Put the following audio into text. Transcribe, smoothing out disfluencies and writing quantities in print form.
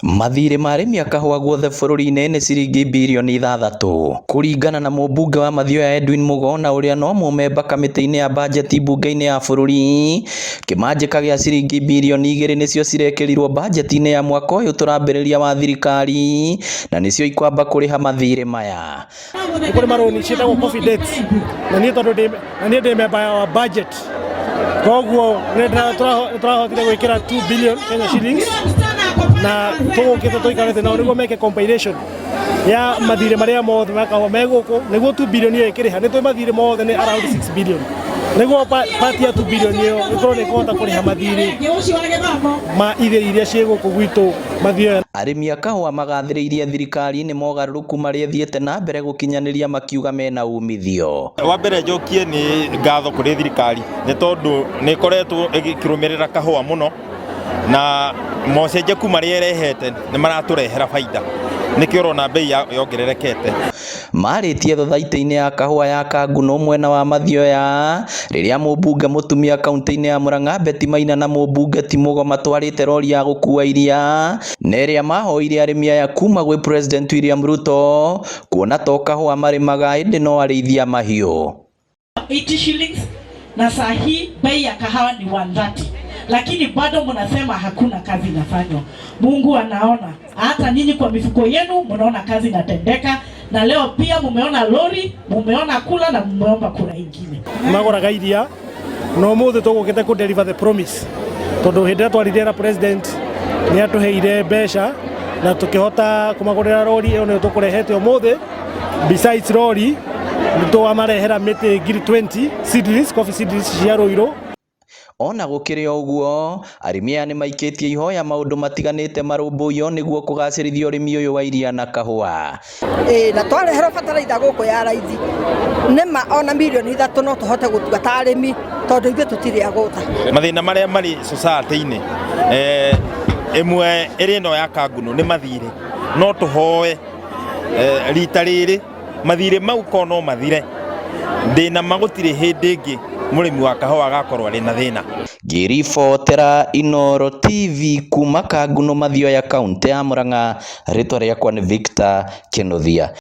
Mathirĩ ma arĩmi a kahũa guothe bũrũri-inĩ nĩ ciringi birioni 6. Kũringana na mũmbunge wa Mathioya Edwin Mugo na ũrĩa no mũmemba kamĩtĩ-inĩ ya bajeti mbunge-inĩ ya bũrũri, kĩmanjĩka gĩa ciringi birioni 2 nĩcio cirekĩrirwo bajeti-inĩ ya mwaka ũyũ tũrambĩrĩria wa thirikari na nĩcio ikwamba kũrĩha mathirĩ maya. Nĩ kũrĩ marũni ciĩtagwo coffee debts, na niĩ tondũ ndĩ na niĩ ndĩ memba wa budget, koguo nĩ tũrahotire gwĩkĩra 2 billion Kenya shillings, na tũgũkĩte tũikarĩte nao nĩguo meke compilation ya mathirĩ marĩa mothe ma kahũa me gũkũ, nĩguo 2 billion ĩyo ĩkĩrĩha. Nĩ tũĩ mathirĩ mothe nĩ around 6 billion, nĩguo part ya 2 billion ĩyo ĩkorwo nĩ ĩkũhota kũrĩha mathirĩ ma ithĩi iria ciĩ gũkũ gwitũ Mathioya. Arĩmi a kahũa magathĩrĩirie thirikari nĩ mogarũrũku marĩa ĩthiĩte na mbere gũkinyanĩria, makiuga mena umithio. Wa mbere njokie nĩ ngatho kũrĩ thirikari nĩ tondũ nĩ ĩkoretwo ĩgĩkĩrũmĩrĩra kahũa mũno, na mocenjeku marĩa ĩrehete nĩ maratũrehera baida, nĩkĩo ũrona bei yongererekete. Marĩtie thothaitĩ-inĩ ya kahũa ya Kanguno mwena wa Mathioya rĩrĩa mũmbunge mũtumia kaunti-inĩ ya Murang'a Betty Maina na mũmbunge ti Mugo matwarĩte rori ya gũkua iria na ĩrĩa mahoire arĩmi aya kuma gwĩ President William Ruto kuona to kahũa marĩmaga ĩndĩ no arĩithia mahiũ. 80 shillings na saa hii bei ya kahawa ni 130, lakini bado mnasema hakuna kazi inafanywa. Mungu anaona, hata nyinyi kwa mifuko yenu mnaona kazi inatendeka, na leo pia mumeona lori, mumeona kula na mumeomba kura ingine. Magũraga iria na ũmũthĩ tũgũkĩte kũ deliver the promise, tondũ hĩndĩ ĩrĩa twaririe na president nĩ atũheire mbeca na tũkĩhota kũmagũrĩra rori ĩyo nĩyo tũkũrehete ũmũthĩ. Besides rori, nĩ twamarehera mĩtĩ 20,000 seedlings, coffee seedlings cia Rũirũ. Ona gũkĩrĩ o ũguo, arĩmi aya nĩmaikĩtie ihoya maũndũ matiganĩte marũmbũiyo nĩguo kũgacĩrithia ũrĩmi ũyũ wa iria na kahũa. Ĩĩ, na twareherwo bataraitha gũkũ ya raithi, nĩma ona 3 milioni no tũhote gũtua ta arĩmi, tondũ ithuĩ tũtirĩ agũta. Mathĩna marĩa marĩ society-inĩ, ĩmwe ĩrĩ ĩno ya Kanguno nĩ mathirĩ. No tũhoe rita rĩrĩ mathirĩ mau ko no mathire, ndĩna ma gũtirĩ hĩndĩ ĩngĩ mũrĩmi wa kahũa agakorwo arĩ na thĩna. Ngĩribotera Inooro TV kuma Kanguno, Mathioya, kaũntĩ ya Murang'a, rĩtwa rĩakwa nĩ Victor Kinuthia.